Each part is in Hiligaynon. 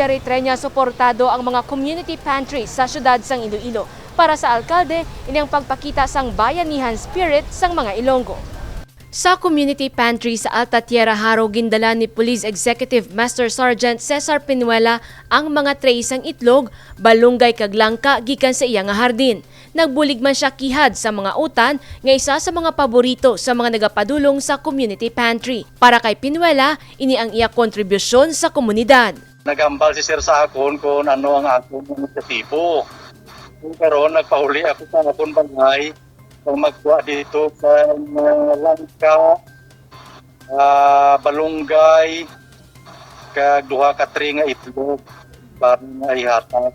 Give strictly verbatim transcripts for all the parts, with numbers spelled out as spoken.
Reytreña, suportado ang mga community pantry sa siyudad sang Iloilo. Para sa alkalde, ini ang pagpakita sang bayanihan spirit sang mga Ilonggo. Sa community pantry sa Alta Tierra, Jaro, gindala ni Police Executive Master Sergeant Cesar Pinuela ang mga tray sang itlog, balunggay kag langka gikan sa iya nga hardin. Nagbulig man sia kihad sa mga utan nga isa sa mga paborito sa mga nagapadulong sa community pantry. Para kay Pinuela, ini ang iya kontribusyon sa komunidad. Naghambal si sir sa akon kung ano ang akon nga inisiatibo. Kung karon, nagpauli ako sa akon balay, kung magkuha dito sa mga langka, ah, balunggay, kag duha ka tray nga itlog para nga ihatag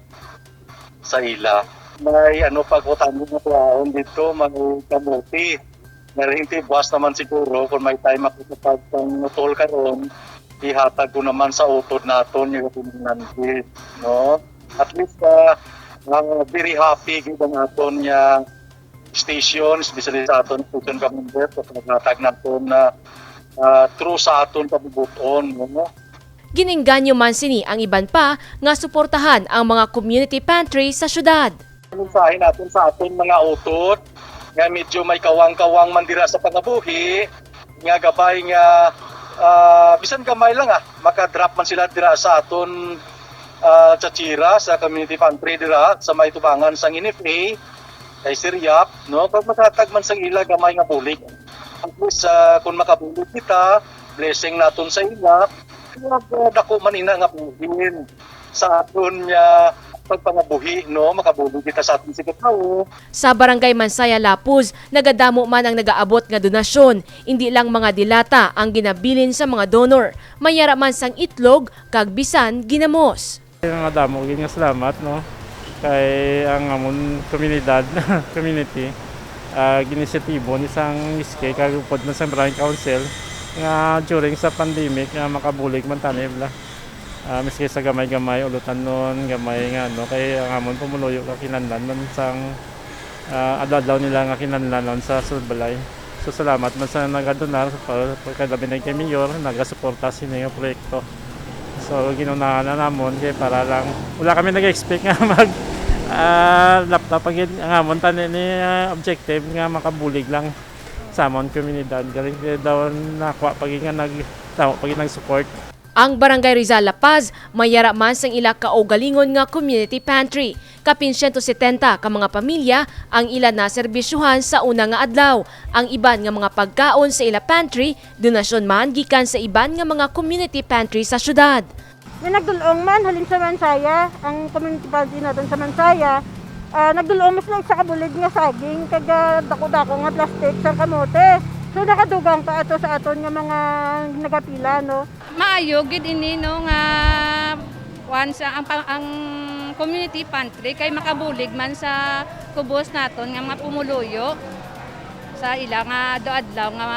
sa ila. May ano pa ko tani nga kuhaon dito, may kamote. May ring tibwas naman siguro kung may time ako sa pagpangutol karon, ihatag ko naman sa utod naton yung pinananggit, no? At least, ah, ah, very happy gid ang aton nga stations, especially sa aton station commander, sa paghatag naton na, ah, through sa aton kabubuton, no? Ginengganyo man sini ang iban pa nga suportahan ang mga community pantry sa syudad. Mensahe naton sa aton mga utod nga medyo may kawang-kawang man dira sa pangabuhi, nga gabay nga, ah, bisan gamay lang, ah, maka-drop man sila dira sa aton, ah, Chachira, sa community pantry dira sa may tubangan sang N F A, kay Sir Yap, no? Kag maghatag man sang ila gamay nga bulig. At least, ah, kung makabulig kita, blessing naton sa ila, kag, ah, dako man ina nga buhin sa aton nga pagpangabuhi, no? Makabulig kita sa aton sigatawo. Sa Barangay Mansaya, Lapuz, nagadamo man ang nagaabot nga donasyon. Indi lang mga dilata ang ginabilin sa mga donor, may yara man sang itlog kag bisan ginamos. Nga damo gid nga salamat, no, kay ang amon komunidad, community, ah, ginisyatibo ni sang S K kag upod man sang Barangay Council nga during sa pandemic nga makabulig man tani bala. Ah, miski sa gamay-gamay, ulutanon, gamay nga ano, kay ang amon pumuluyo ka kinahanglan man sang, ah, adlaw-adlaw nila nga kinahanglanon sa sulod balay. So, salamat man sa nagadonar, pa-, pagkalabi na kay Mayor, nagasuporta sini nga proyekto. So, ginunahan na namon kay para lang, wala kami nag-expect nga mag, ah, laptop ang gid-, ang amon tani ni, ah, objective nga makabulig lang sa amon komunidad. Galing kay daw nakuha pa gid nga nag-, tao pa gid nag-support. Ang Barangay Rizal La Paz, may yara man sang ila kaugalingon nga community pantry. Kapin siyento setenta ka mga pamilya ang ila naserbisyuhan sa una nga adlaw. Ang iban nga mga pagkaon sa ila pantry, donasyon man gikan sa iban nga mga community pantry sa syudad. May nagdul-ong man halin sa Mansaya, ang community pantry naton sa Mansaya, ah, nagdul-ong man sila isa ka bulig nga saging, kag, ah, dako-dako nga plastic sa kamote. So, nakadugang pa ato sa aton nga mga nagapila, no? Maayo gid ini, no, nga kuwan sa ang pa-, ang community pantry kay makabulig man sa kubos naton nga mga pumuluyo sa ila nga adlaw-adlaw nga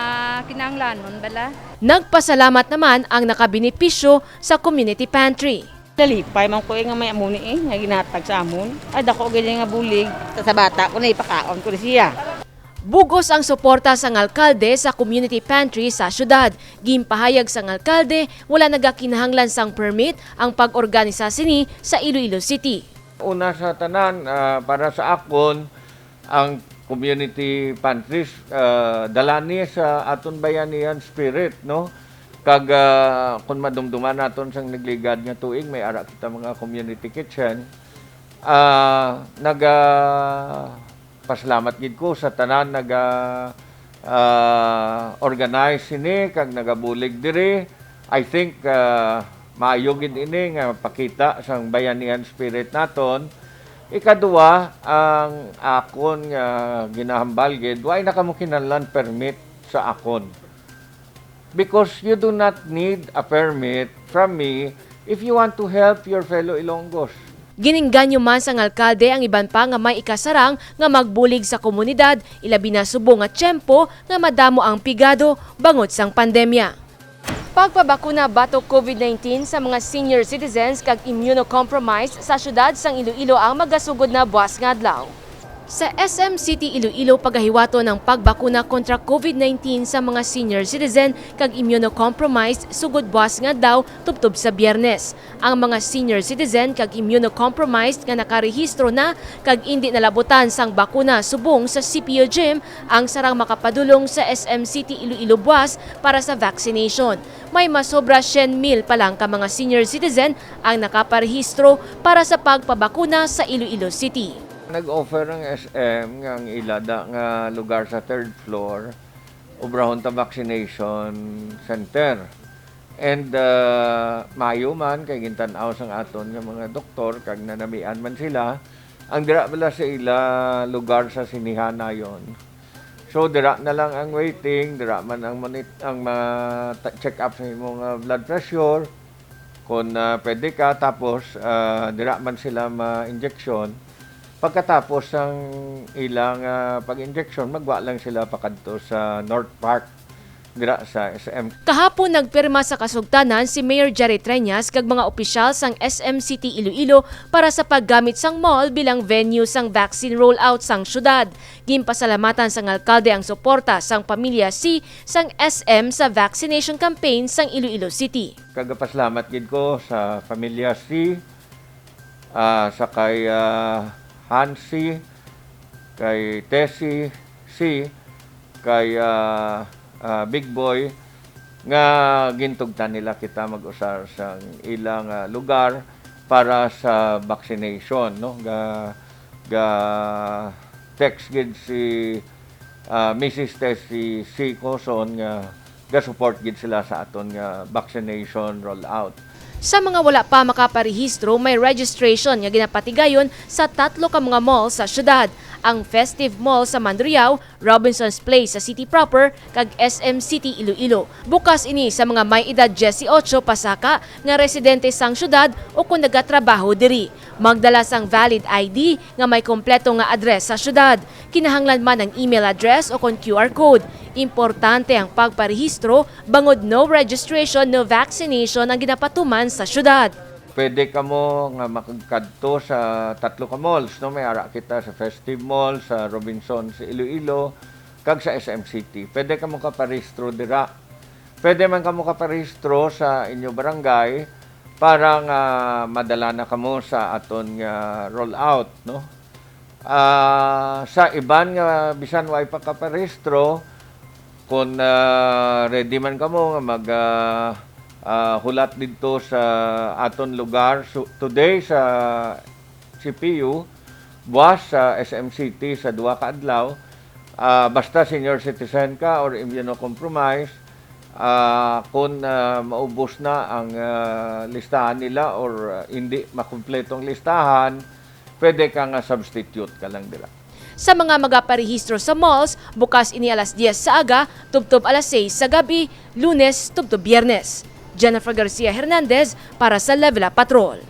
kinahanglanon bala. Nagpasalamat naman ang nakabenepisyo sa community pantry. Nalipay man ko, eh, nga may amo ni, eh, nga ginatag sa amon. Ay, dako gid nga bulig. Sa, sa bata ko, na ipakaon ko ni siya. Bug-os ang suporta sang alkalde sa community pantry sa syudad. Ginpahayag sang alkalde, wala nagakinahanglan sang permit ang pag-organisa sini sa Iloilo City. Una sa tanan, ah, para sa akon, ang community pantries, ah, dala ni sa aton bayanihan spirit, no? Kag, ah, kung madumduman naton sang nagligad nga tuig, may ara kita mga community kitchen. Ah, naga-, pasalamat gid ko sa tanan naga, ah, organize sini kag nagabulig diri. I think, ah, maayo gid ini nga pakita sang bayanihan spirit naton. Ikaduha, ang akon nga ginahambal gid, wala na kamo kinahanglan permit sa akon. Because you do not need a permit from me if you want to help your fellow Ilonggos. Ginengganyo man sang alkalde ang iban pa nga may ikasarang nga magbulig sa komunidad, ilabi na subong nga tiyempo nga madamo ang pigado bangod sang pandemya. Pagpabakuna batok COVID nineteen sa mga senior citizens kag immunocompromised sa siyudad sang Iloilo ang magasugod na buas nga adlaw. Sa S M City Iloilo, pagahiwaton ang pagbakuna kontra COVID nineteen sa mga senior citizen kag immunocompromised sugod buas nga adlaw tubtob sa Biyernes. Ang mga senior citizen kag immunocompromised nga nakarehistro na kag indi nalabutan sang bakuna subong sa C P U gym ang sarang makapadulong sa S M City Iloilo buas para sa vaccination. May masobra syen mil pa lang ka mga senior citizen ang nakaparehistro para sa pagpabakuna sa Iloilo City. Nag-offer ang S M nga ang ila da nga lugar sa third floor, obrahon ta vaccination center. And uh, maayo man kay gintan-aw sang aton nga mga doktor kag nanamian man sila ang dira bala sa ila lugar sa sinihanayon. So dira na lang ang waiting, dira man ang monit ang ma check up sa imong uh, blood pressure. Kung uh, pwede ka, tapos uh, dira man sila ma-injection. Pagkatapos sang ilang uh, pag-injection, magwa lang sila pakadto sa North Park, dira sa S M. Kahapon, nagpirma sa kasugtanan si Mayor Jerry Treñas kag mga opisyal sang S M City Iloilo para sa paggamit sang mall bilang venue sang vaccine rollout sang syudad. Ginpasalamatan sang alkalde ang suporta sang Pamilya C sang S M sa vaccination campaign sang Iloilo City. Kagapaslamat gid ko sa Pamilya C, uh, sa kay uh, Hansi, kay Tessie C, kay uh, uh, Big Boy, nga gintugtan nila kita mag-usar sa ilang uh, lugar para sa vaccination, no? Ga, ga text gid si uh, Missus Tessie C. Coson nga ga-support gid sila sa aton nga vaccination rollout. Sa mga wala pa makaparehistro, may registration nga ginapatigayon sa tatlo ka mga mall sa syudad, ang Festive Mall sa Mandurriao, Robinson's Place sa city proper, kag S M City Iloilo. Bukas ini sa mga may edad dieciocho pasaka nga residente sang syudad o kon nagatrabaho diri. Magdala sang valid I D nga may kompleto nga address sa syudad. Kinahanglan man ang email address o kon Q R code. Importante ang pagparehistro bangod no registration, no vaccination ang ginapatuman sa syudad. Pwede kamo nga makagkadto sa tatlo ka malls, no? May ara kita sa Festive Mall, sa Robinson, sa Iloilo, kag sa S M City. Pwede kamo kaparehistro dira. Pwede man kamo kaparehistro sa inyo barangay para nga madala na kamo sa aton nga rollout, no? Ah, sa iban nga bisan way pa kaparehistro, kung ah, ready man kamo nga mag ah, ah, hulat didto sa aton lugar su- today sa C P U, buwas sa S M City sa duha ka adlaw, ah, basta senior citizen ka or immunocompromised, ah, kung ah, maubos na ang ah, listahan nila or ah, hindi makumpleto ang listahan, pwede ka nga substitute ka lang dira. Sa mga magaparehistro sa malls, bukas ini alas diyes sa aga tubtob alas sais sa gab-i, Lunes tubtob Biyernes. Jennifer Garcia Hernandez para sa Level Up Patrol.